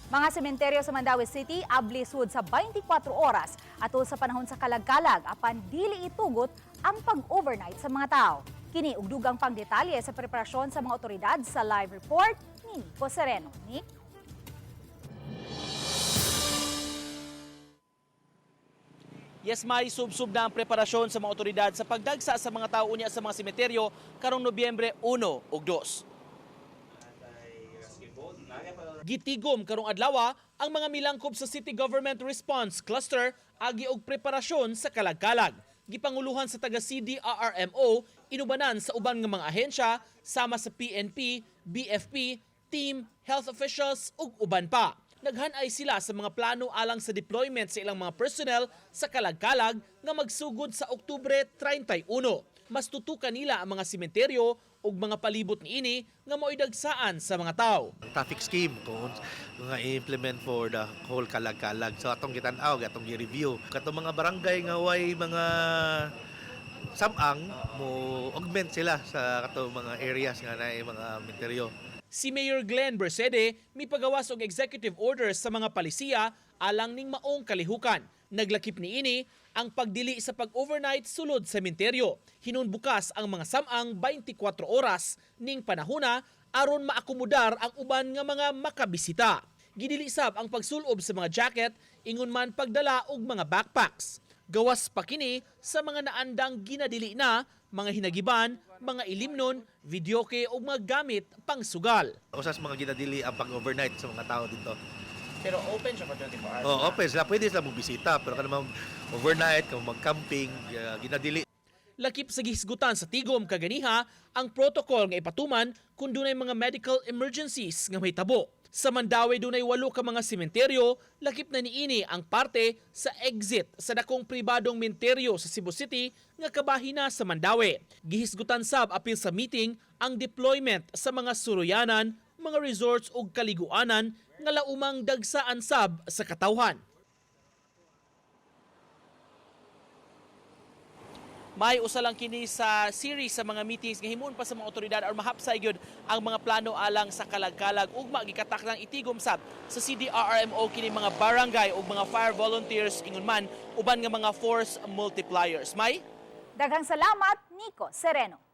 Mga sementeryo sa Mandaue City abli sud sa 24 oras atol sa panahon sa kalagkalag apan dili itugot ang pag-overnight sa mga tao. Kini ug dugang pang detalye sa preparasyon sa mga otoridad sa live report ni Nico Sereno. Nick? Yes, may sub-sub na ang preparasyon sa mga otoridad sa pagdagsa sa mga tao unya sa mga sementeryo karong Nobyembre 1 ug 2. Gitigom karong adlaw ang mga milangkob sa City Government Response Cluster agi og preparasyon sa kalagkalag. Gipanguluhan sa taga CDRRMO, inubanan sa uban nga mga ahensya sama sa PNP, BFP, team, health officials ug uban pa. Naghanay sila sa mga plano alang sa deployment sa ilang mga personnel sa kalagkalag nga magsugod sa Oktubre 31. Mas tutukan nila ang mga sementeryo ug mga palibot niini nga mao'y dagsaan sa mga tao. Ang traffic scheme kung nga i-implement for the whole kalag-kalag. So atong gitan-aw, atong gi-review. Katong mga barangay nga way mga samang mo augment sila sa katong mga areas nga naay mga minteryo. Si Mayor Glenn Bercede mipagawas og executive orders sa mga palisiya alang ning maong kalihukan. Naglakip niini ang pagdili sa pag-overnight sulod sa sementeryo. Hinunbukas ang mga samang 24 oras ning panahona aron maakomodar ang uban nga mga makabisita. Gidili sab ang pagsulob sa mga jacket ingon man pagdala og mga backpacks. Gawas pa kini sa mga naandang ginadili na, mga hinagiban, mga ilimnon, videoke ug mga gamit pangsugal. Usa sa mga ginadili ang pag-overnight sa mga tao dito. Pero open siya for 24 hours. Oh, open sila, pwede sila magbisita pero kanang overnight, kung mag-camping, ginadili. Lakip sa gihisgutan sa Tigom kaganiha ang protocol nga ipatuman kung dunay mga medical emergencies nga mahitabo. Sa Mandaue dunay 8 ka mga sementeryo, lakip na niini ang parte sa exit sa dakong pribadong menteryo sa Cebu City nga kabahin na sa Mandaue. Gihisgutan sab apil sa meeting ang deployment sa mga suruyanan, mga resorts ug kaliguanan nga laumang dagsaan sab sa katawhan. May usa lang kini sa series sa mga meetings nga himuon pa sa mga otoridad aron mahapsay gyud ang mga plano alang sa kalagkalag. Ugma gikatak lang itigom sab sa CDRRMO kini mga barangay ug mga fire volunteers ingon man uban nga mga force multipliers. May Daghang salamat, Nico Sereno.